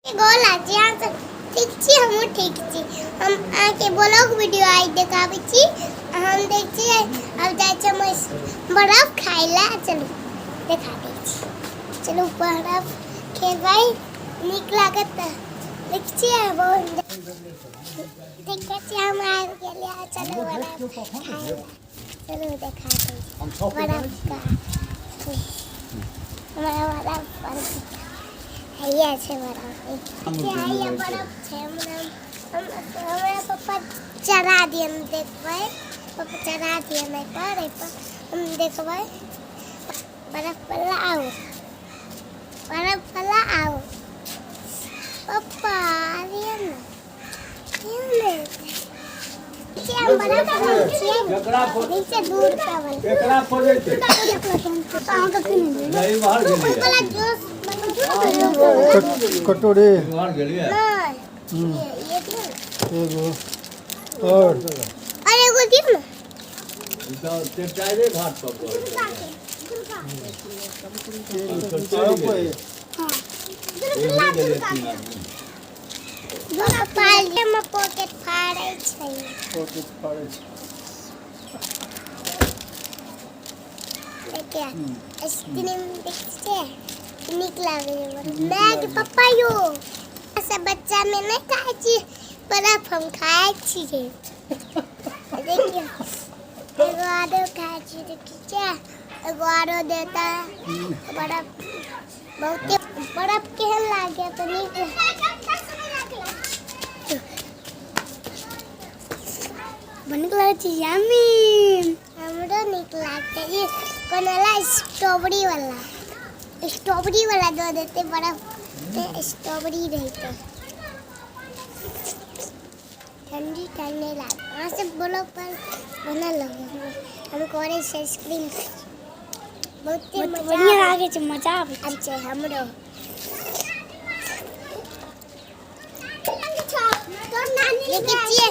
गोर लागै छी अहाँ सब ठीक छी? हमहूँ ठीक छी। हम अहाँके ब्लॉग वीडियो आइ देखाबै छी। हम देख छियै, आब जाइ छी हम बरफ खाइ लए। चलू देखा दै छी। चलू बरफ खेबै, नीक लागत। तऽ देख छियै, बहुत देखै छियै, हम आबि गेलियै। चलू बरफ खाइ लए, चलू देखा दै छी बरफ का। हमरा बरफ बड़ हैया छै, बरफ हैया, बरफ छै। हमरा हमरा पप्पा चढ़ा दियन, देखबै। पप्पा चढ़ा दियन एहिपर, एहिपर हम देखबै। बरफ वाला आउ, बरफ वाला आउ। पप्पा दियन ने, दियन ने। हम बरफ खाइ छियै नीचे दूर का वाला। केकरा खोजै छै? नहीं, बाहर गेलियै। वाला जोश। कटोरी। बाहर गेलियै। नहीं, ये दियो ना। एगो और। अरे एगो दियो ना। ई तऽ टेटारे घाट पर पड़ै छै। आरो कोई? एम्हरे गेलियै तीन आदमी। पप्पा में पॉकेट फाड़ै छै। पॉकेट फाड़ै छै। देखिए, आइसक्रीम देख छियै, नीक लागै छै बड़। मैग पप्पा यो सब बच्चा में नहि खाइ छी बर्फ, हम खाइ छियै। देखियौ, एगो आरो खाइ छी। देखै छियै, एगो आरो देता बर्फ। बहुते बर्फ केहन लागै? तऽ नीक, बड़ नीक लागै छै। यम्मी, हमरो नीक लागतै। ई कोन वाला? स्ट्रॉबेरी वाला, स्ट्रॉबेरी वाला दऽ देतै बर्फ ते स्ट्रॉबेरी रहितै, ठंडी ठंडी लाग। अहाँ सब ब्लॉग पर बनल रहू, हम करै छी आइसक्रीम। बहुते मजा बढ़िया लागै छै, मजा आबै आबै छै हमरो। देखै छियै,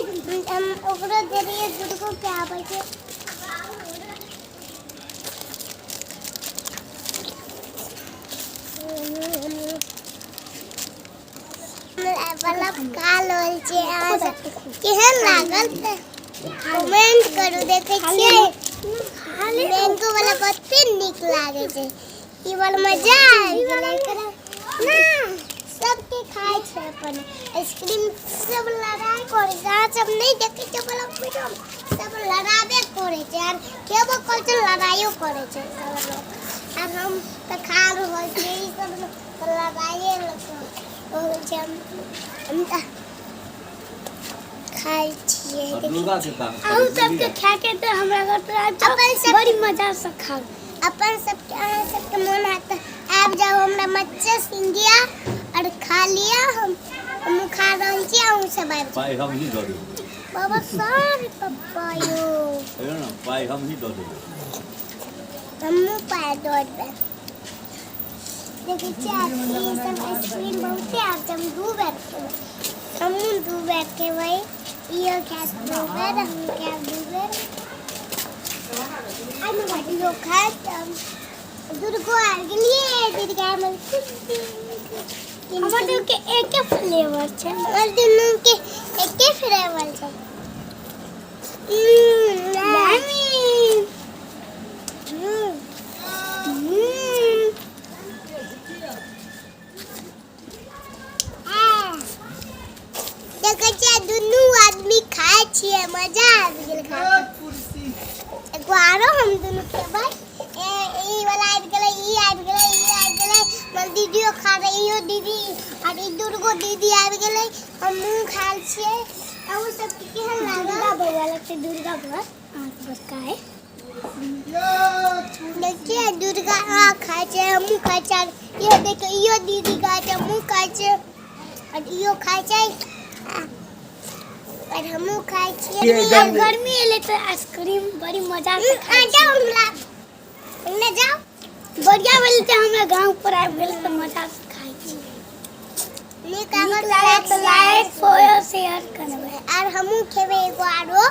हम ओकरो देलियै, दुर्गो के आबै छै। बल्ब खा रहल छियै। अहाँ सब केहन लागल तऽ कमेंट करू। देखै छियै, मैंगो वाला बहुते नीक लागै छै। ई वाला मजा आबि गेलै एकरा ना। सबके खाइ छै अपन आइसक्रीम, सब लड़ाइ करै छै। अहाँ सब नहि देखै छियै ब्लॉग वीडियो? सब लड़ाबे करै छै आर खेबो करै छै, लड़ाइयो करै छै सब लोग। आर हम तऽ खा रहल छियै, ई सब लोग तऽ लड़ाइए रहल छै। हम तऽ खाइ छियै। आ दुर्गा के काम। अहूँ सबके खाके तऽ हमरा घर पर आबि जाउ। अपन सब बड़ी मजा से खाउ। अपन सबके, अहाँ सबके मोन हैत तऽ आबि जाउ हमरा मच्छर सिंघिया आओर खा लिअ। हम खा रहल छी, अहूँ सब आबि जाउ। पाइ हमही दऽ देबै। बाबा सर पप्पा यो। हेलो ने, पाइ हमही दऽ देबै। हमहूँ पाइ दऽ देबै। देखै छियै, ई सब आइसक्रीम बहुते आब हम 2 बेर खेबै। हमहूँ 2 बेर खेबै, इहो खायत 2 बेर, हमहूँ खायब 2 बेर, इहो खायत। दुर्गो आबि गेलियै। दुर्गा हमर हमर दुनूके एके फ्लेवर छै। हमर दुनूके एके फ्लेवर छै। यम्मी। देखै छियै, दुनू आदमी खाइ छियै, मजा आबि गेल खा कऽ। एगो आरो हम दुनू खेबै। ए ई वाला आबि गेलै, ई आबि गेलै, ई आबि गेलै। हमर दीदियो खा रही, इहो दीदी आर ई दुर्गो दीदी आबि गेलै। हमहूँ खाइ छियै। अहूँ सबके केहन लागल? दुर्गा बौआ लगतै, दुर्गा बौआ अहाँके बड़का है। देखिए, दुर्गा आ खाइ छै, हमहूँ खाइ छियै। इहो देखियौ, इहो दीदी खाइ छै, हमहूँ खाइ छियै आओर इहो खाइ छै आओर हमहूँ खाइ छियै। आब गर्मी एलै तऽ आइसक्रीम बड़ी मजा से आ खाइ जाउ हमरा हमरा जाउ। छी। बढ़िया भेल तऽ हमरा गाँव पर आबि गेल तऽ मजा से खाइ छी। नीक नीक लागल लागल तऽ लाइक शेयर करबै। आर हमहूँ खेबै एगो आरो।